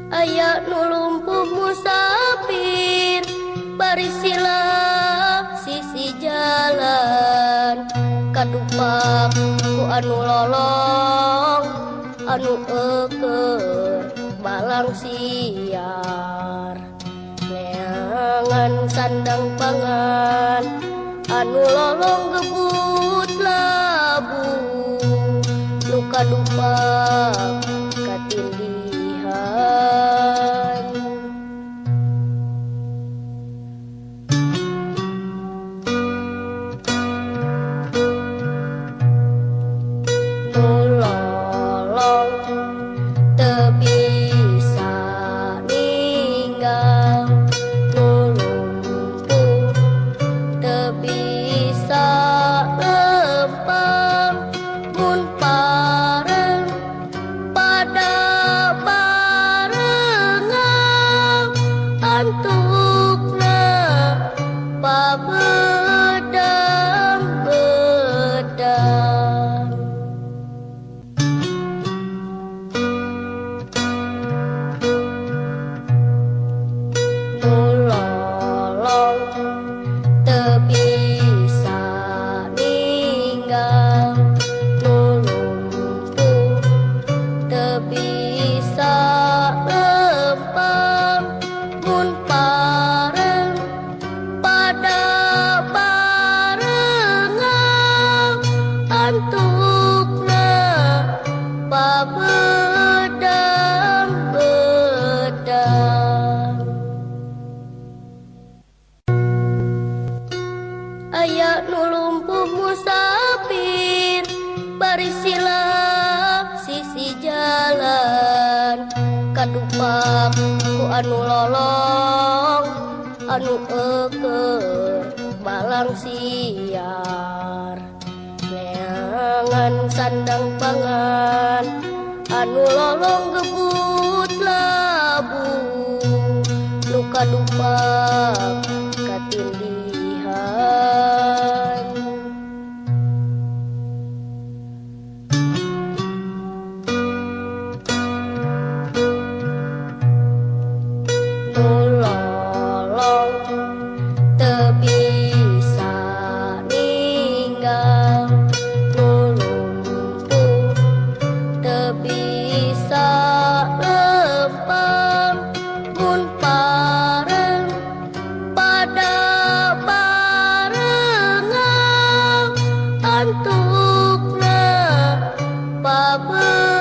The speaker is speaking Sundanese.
Aya nu lumpuh musafir bari silap sisi jalan kadupak ku anu lolong anu eukeun balang siar neangan sandang pangan anu lolong gebut labu nu kadupak katindihan. Nu lolong teu bisa ninggal nu lumpuh teu bisa lempang mun pareng pada barengan antukna pabedang-bedang. Nu lolong teu bisa ninggal nu lumpuh teu bisa lempang mun pareng pada barengan antukna pabedang-bedang. Aya nu lumpuh musafir bari silap sisi jalan kadupak ku anu lolong anu eukeun balang siar neangan sandang pangan anu lolong gebut labu nu kadupak katindihan. Nu lolong teu bisa ninggal nu lumpuh teu bisa lempang mun pareng pada barengan antukna pabedang.